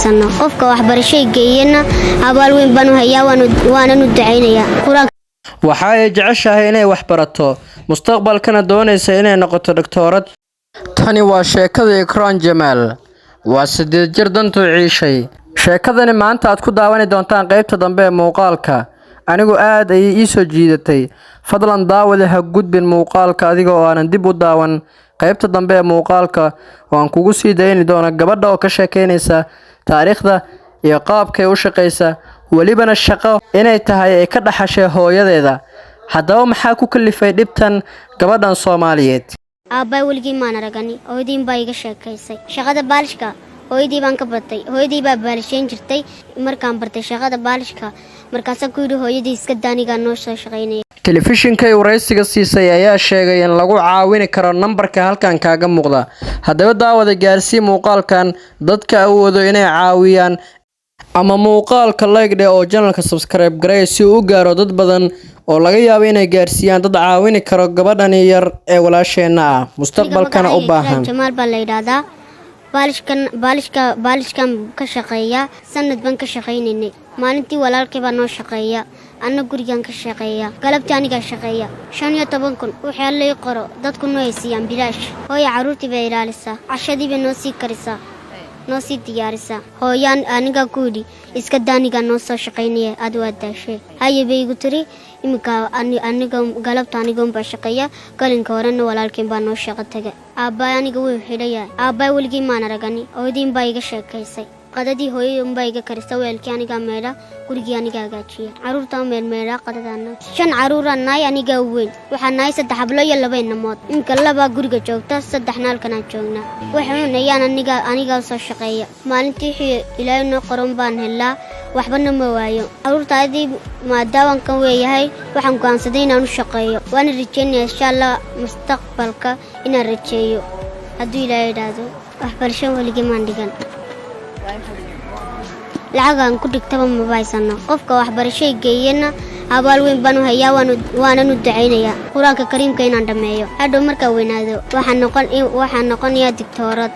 Qofka waxbarashay geeyana abaal weyn baan u hayaa, waanan u ducaynayaa. Qur-aanka. Waxa ay jeceshahay inay wax barato, mustaqbalkana doonaysa inay noqoto dhaktoorad. Tani waa sheekada Ikraan Jamaal. Waa 8 jir dantu ciishay. Sheekadani maanta aad ku daawani doontaan qaybta dambe ee muuqaalka. Anigu aad ayay ii soo jiidatay. Fadlan daawade, ha gudbin muuqaalka adiga oo aanan dib u daawan qaybta dambe ee muuqaalka, oo aan kugu sii dayni doono gabadha oo ka sheekeynaysa taariikhda iyo qaabkay u shaqaysa, welibana shaqo inay tahay ay ka dhaxashay hooyadeeda. Haddaba maxaa ku kalifay dhibtan gabadhan Soomaaliyeed? Aabbay weligii maan aragani, hooyadiin baa iga sheekaysay. Shaqada baalishka hooyadii baan ka bartay. Hooyadii baa baalishayn jirtay. Markaan bartay shaqada baalishka, markaasaan ku yidhi hooyadii, iska daanigaa noo soo shaqaynaya. Telefishinka ay waraysiga siisay ayaa sheegay in lagu caawini karo nambarka halkan kaaga muuqda. Haddaba daawada, gaarsii muuqaalkan dadka awoodo inay caawiyaan, ama muuqaalka like dheh oo channelka subscribe garay si uu u gaaro dad badan oo laga yaabo inay gaarsiiyaan dad caawini karo gabadhani yar ee walaasheenna ah, mustaqbalkana u baahan. Jamaal baa la yidhaahdaa. Baalishkan baalishka baalishkan ka shaqeeya. Sanad baan ka shaqaynaynay. Maalintii walaalkay baa noo shaqeeya, anna gurigan ka shaqeeya. Galabtii anigaa shaqeeya. 15,000 wixii lay qoro dadku noo ay siiyaan bilaash. Hooya carruurtii bay ilaalisaa, cashadii bay noo sii karisaa, noo sii diyaarisaa. Hooyaan anigaa ku yidhi, iska daanigaa noo soo shaqaynaya, aad waa daashee. Haye bay igu tiri. Iminka aniga galabta anigoonbaa shaqeeya, galinka horena walaalkeen baa noo shaqo taga. Aabbaay aniga wuu xidhayahay. Aabbaay weligii maan aragani, hooyadiin baa iga sheekaysay. Qadadii hooyadii unbaa iga karisa, weelkii anigaa meedha, gurigii anigaa hagaajiya, carruurtaa meelmeedhaa. Qadadaana shan carruuraan nahay, anigaa weyn. Waxaa nahay saddex hablo iyo laba inamood. Iminka labaa guriga joogta, saddexna halkanaan joognaa. Waxay cunayaan anigaa soo shaqeeya. Maalintii wixii Ilaahay noo qoran baan helaa, waxbana ma waayo. Carruurtaadii maadaawankan weeyahay, waxaan go'aansaday inaan u shaqeeyo, waana rajeynaya insha Allah mustaqbalka inaan rajeeyo hadduu Ilaahay idhaahdo. Waxbarasho weligii maan dhigan, lacagaan ku dhigtaba maba haysano. Qofka waxbarashay geeyana abaal weyn baan u hayaa, waanan u ducaynayaa. Qur-aanka kariimka inaan dhammeeyo hadhow markaan weynaado, waxaan noqonayaa digtoorad.